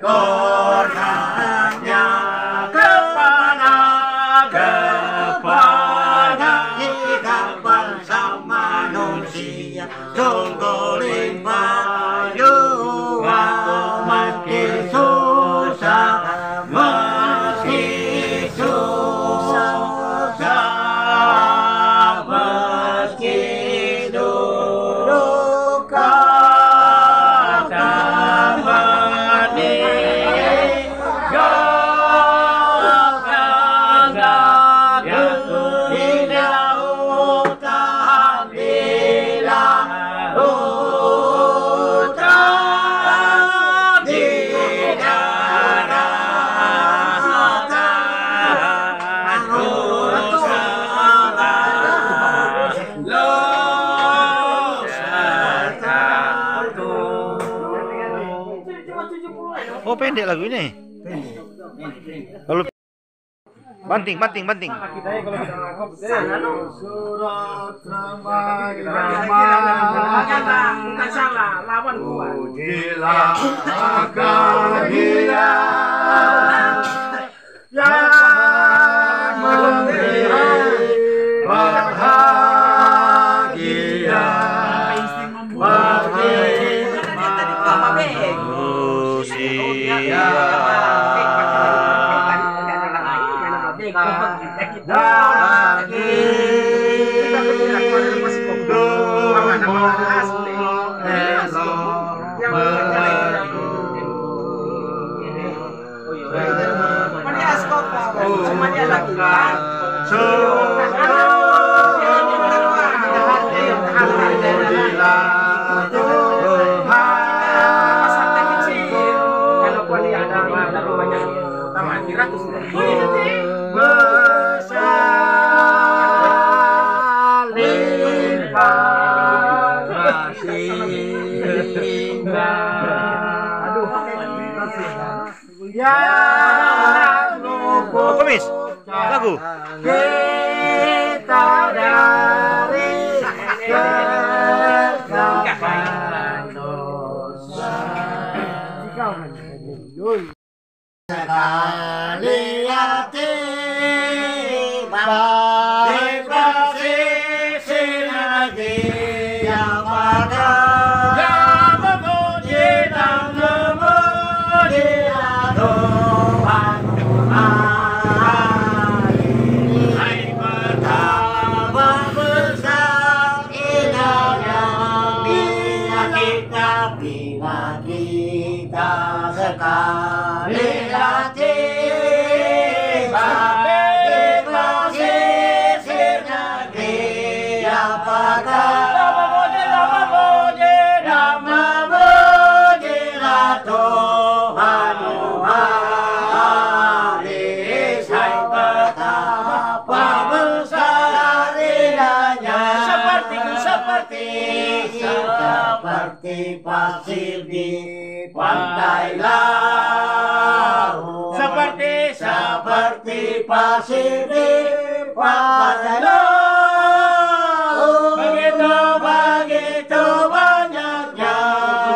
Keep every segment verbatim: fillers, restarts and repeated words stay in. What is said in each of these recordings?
Korbannya kepada, kepada kita bangsa manusia. Sungguh limpah jua meski susah, meski susah, meski duka. Oh, pendek lagu ini. Lalu banting, banting, banting. Bukan salah, lawan gua. Pujilah Dia yang memberi bahagia bagi manusia. Bagi hidup elok. Aduh. Yang lupa. Apa, Mis? Lagu? Kita dari kegelapan dosa. Sekali hati, baik bersisi lagi. Apakah yang memuji dan memuji Tuhan? Hai betapa besar indahnya bila kita, bila kita sekali hati, baik bersisi lagi. Apakah memuji dan memujilah Tuhan, oh, hari saya betapa besar indahnya. Seperti, seperti, seperti pasir di pantai laut. Seperti, seperti pasir di pantai laut. Begitu, begitu banyaknya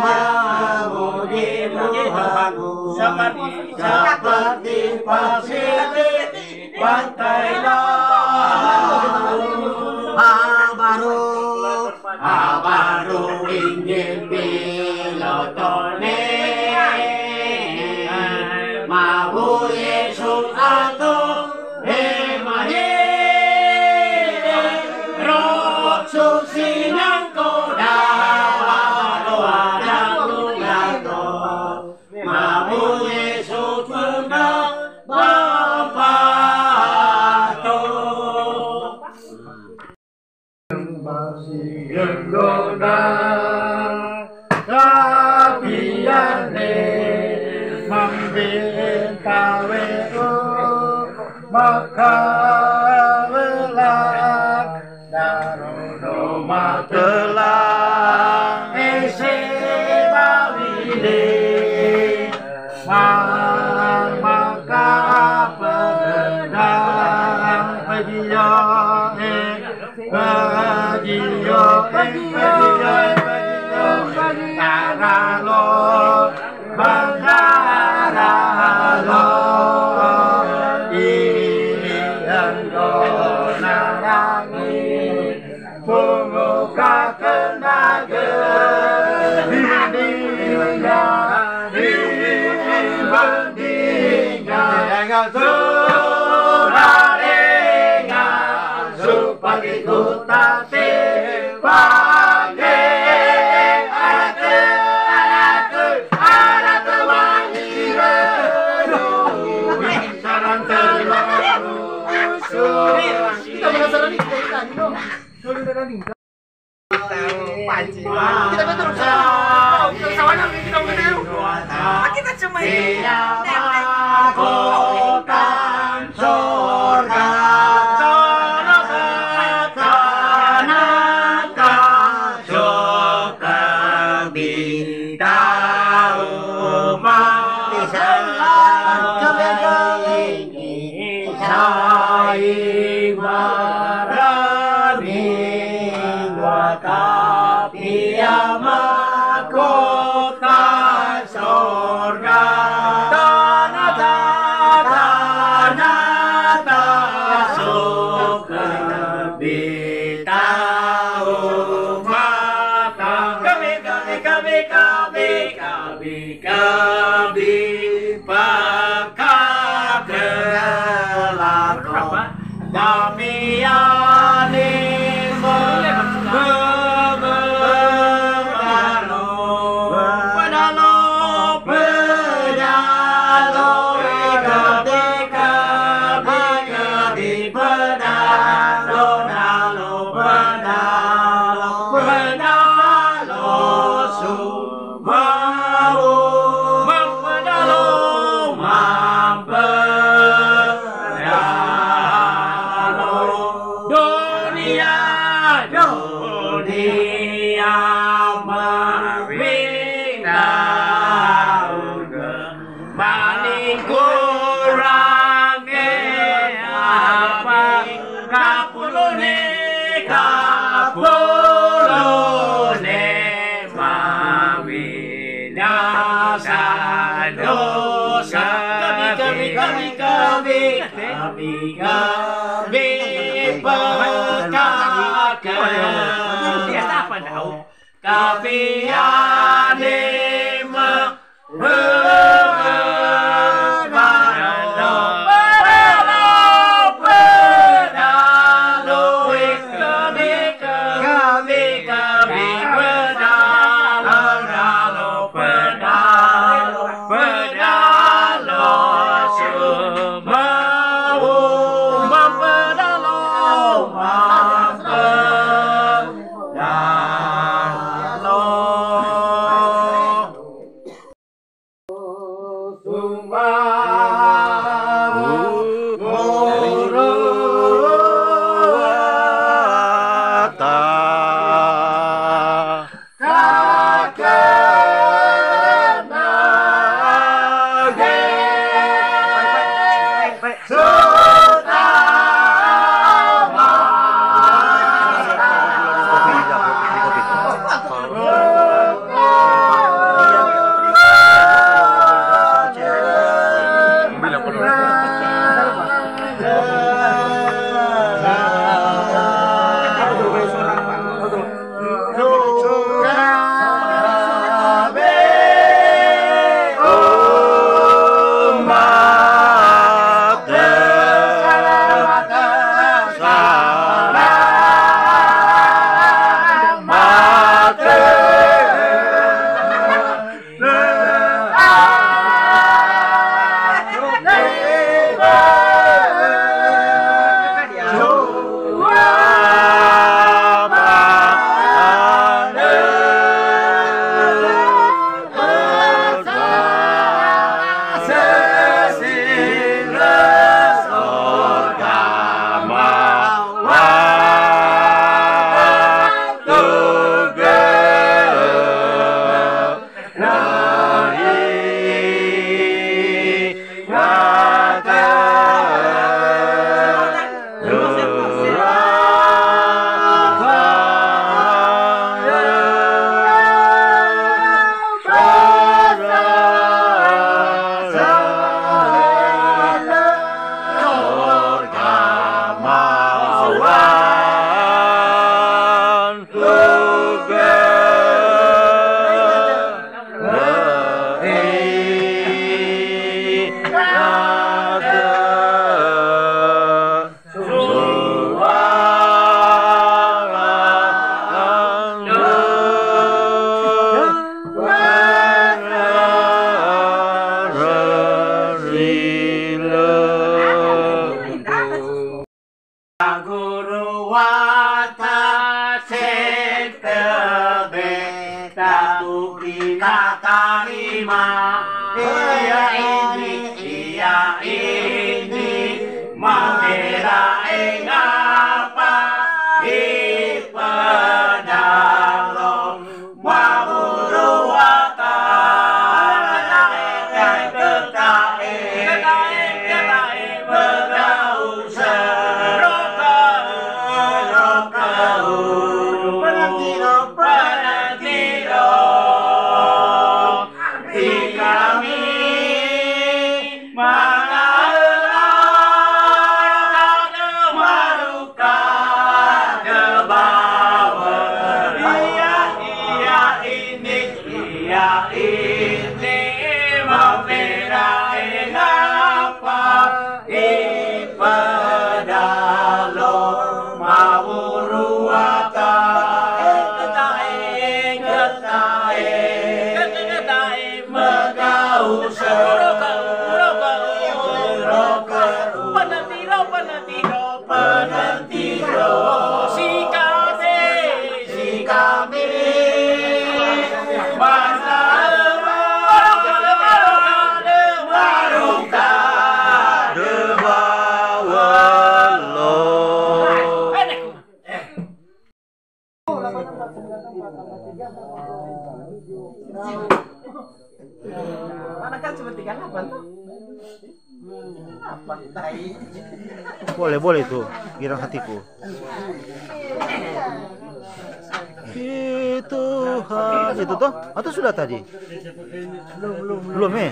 memuji Tuhan. Seperti, seperti pasir di pantai laut. Habaru, habaru Injil pilotone. Mabu Yesus ato, he mahe, Roh Suci nangkoda, roh ada kudato. Mabu Yesus pernah bapato. Yengona kapiane mambin pawe o makawela darono matela ese bawile. Maka pedang pegiyo e pegiyo e pegiyo e pegiyo taralo bangaralo ini endo narangi. Punguka kendaga dibandingga dibandingga. Surarengga supati kutate pake arate arate arate wangire. Sarang terlalu. Kita penasaran nih dari tadi, no. Dulu udah running. Kita betul. Kita cuma ini. Neng, neng. Sai barani wa kapia makota sorga. Tanata, tanata, suka bitau mata. Kami, kami, kami, kami, kami. Kabi pakakela ko damiani me me me pedalo pedalo kabi kabi kabi pedalo dalo pedalo pedalo su Mau mempedalo mempedalo dunia dunia mawinda. Maning kurang apa kapulone kapulone mami nasa dosa. Kami kami kami kami kami kami pekakela. Kapiane me Guru wata sekebe, tapi na tarima. Iya ini, iya ini, mabera engapa ipadalo. Kada bawa. Iya, iya, ini, iya, ini, mabera engapa ipadalo, mawuru wata. Ketae, ketae, ketae, magausa. Roka, roka, roka, panatiro, panatiro. Panatiro. Sikabe. Sikabe. Basa. Maruka. Debawalo. Mana kan cuma tiga delapan tuh. Boleh, boleh itu, girang hatiku. Itu ha, itu toh? Atau sudah tadi? Belum, eh?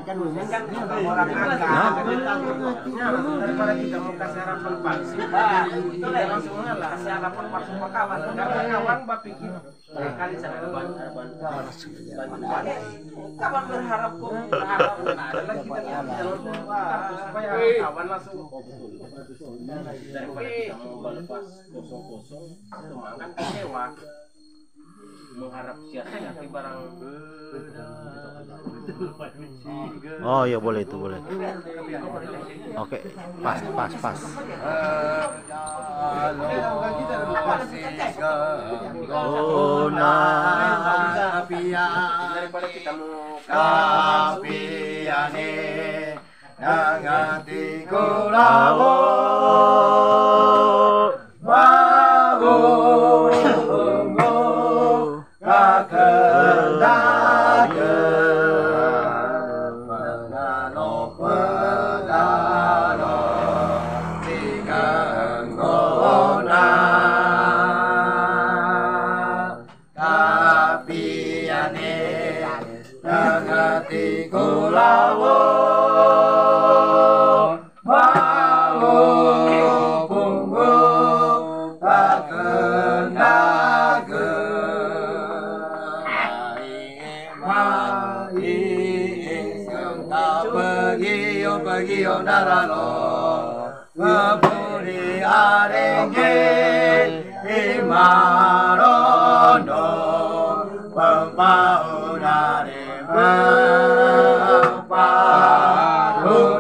Kan orang angkat, orang angkat. Daripada kita mau kasih harapan palsu, Pak, itu lah langsung ngalah. Kasih harapan palsu sama kawan. Karena kawan berpikir, "Eh, kali sana ada bantu, ada bantu, ada bantu." Kawan berharap kok, berharap. Nah, adalah kita yang jalur supaya kawan langsung. Daripada kita mau lepas kosong-kosong, itu makan kecewa. Mengharap siap-siap barang. Oh iya, boleh itu, boleh. Oke, pas, pas, pas. Daripada kita mau kapiane. Nangati kulawo, wawo, wawo, kakendake, pengalo, pengalo, tiga enggona. Kapiane, nangati kulawo, wawo, punggu, pakendaga. Mai, mai, pegio, pegio, naralo. Ngepuri arengge imarondo, pempaunare,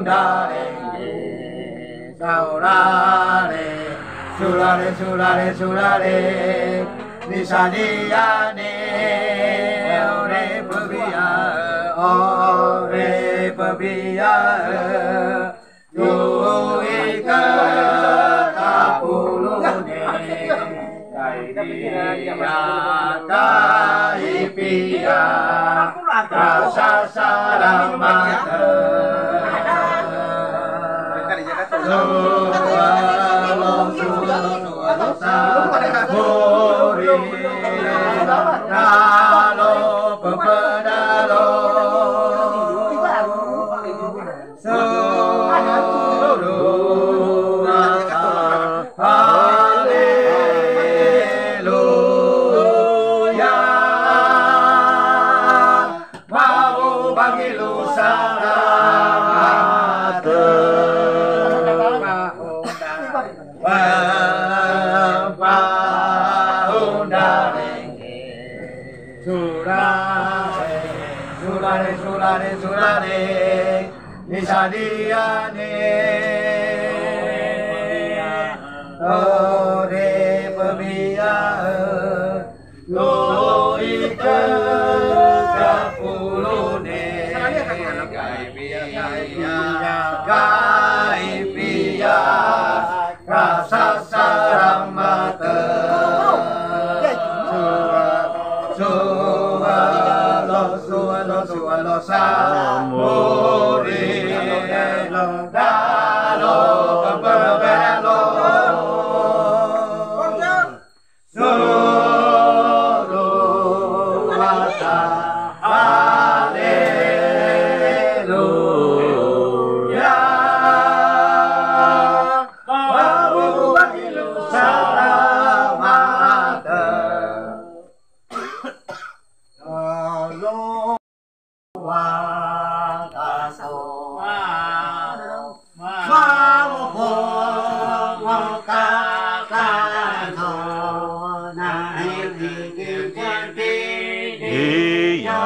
pempaunare, saurare, surare, surare, surare, nisadiane, ore pebia, ore pebia. Tui ke kapulune, kai dia, kai pia, kasasara mate. Sualo, sualo, sualo, sapuri, kalo pepedalo. Sururaka, haleluya. Mau pangilu salamate. Paundare, paundare. Surare, surare, Surare, surare, ni sadiane. Ore pemia, lo ite kapulune. Kai pia, kai pia, kai pia. Kasasarambata. Suwa, suwa, lo, suwa, lo, suwa, lo, sa, mo, re, lo, da, lo, ba, ba, lo. Suwa, ta, haleluya. Iya.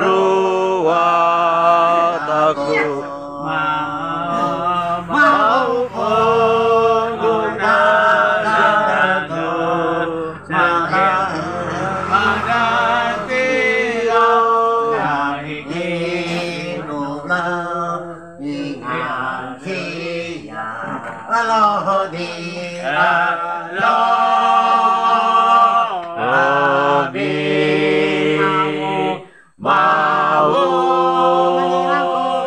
Urua taku. Alo, abi. Mau,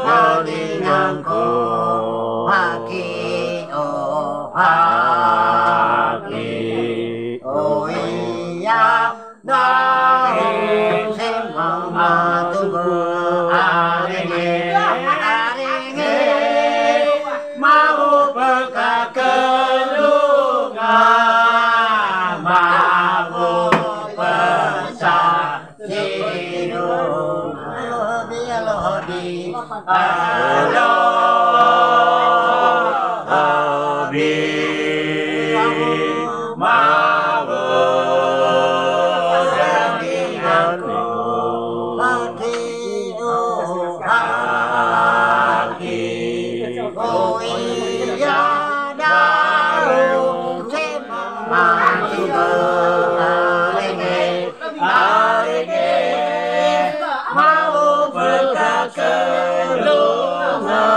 malinganku, haki, oh, haki, oh, iya. Daun semua matuku aringe, aringe, mau peka kelunga, mau pesa sidung. Alo, abi, alo, abi. Mau sandinganku. Haki, oh, haki. Oh, iya, daun semua matuku aringe, aringe. Mau peka kelunga.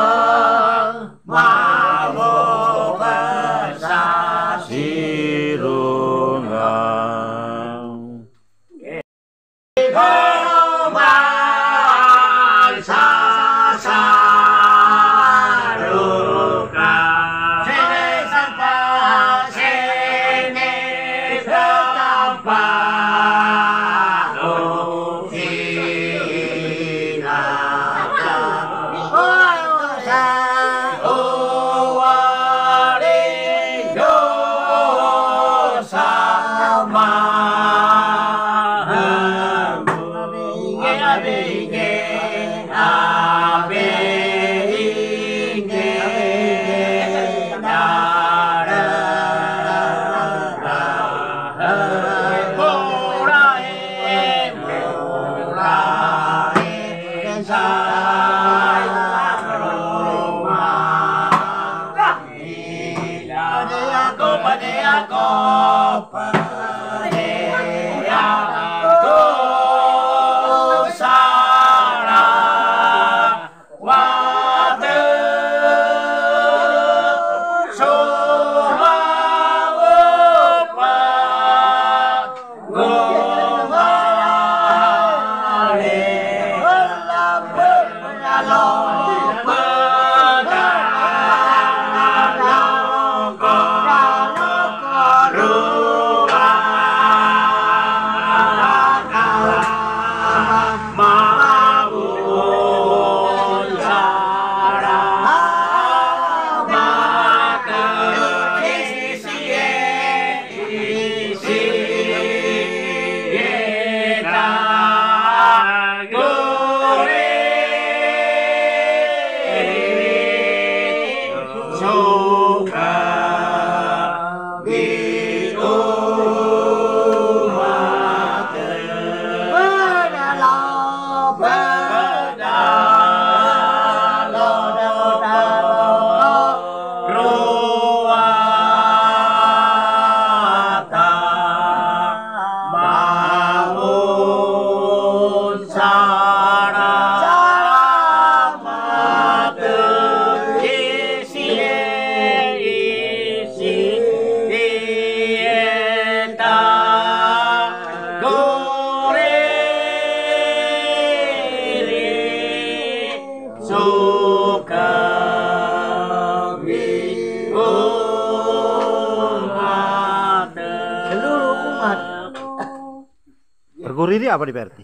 Teguriri apa di P R T?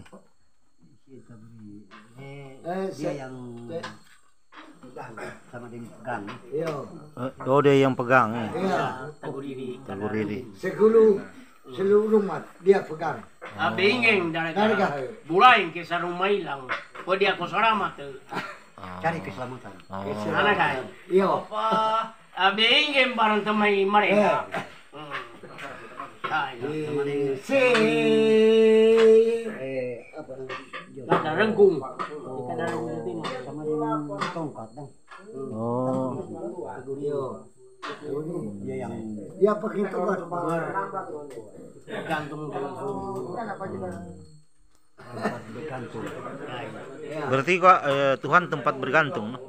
Eh, dia yang sama dengan pegang. Iya. Eh, oh, dia yang pegang, eh. Iya. Teguriri. Teguriri. Segulu, seluruh rumah dia pegang. Abe ingeng daraga. Daraga. Bulaing ke sarumailang. Ko dia ko salamat. Cari keselamatan. Oh. Mana kai? Iya. Apa? Abe ingeng barang temai mereka. Eh. Hmm. Kai. Eh, si. Eh, apa namanya? Kata rengkung. Sama dengan tongkat, dong. Oh. Iya. Dia yang dia pakai tongkat. Gantung, gantung. Tempat bergantung. Berarti kok, eh, Tuhan tempat bergantung, no?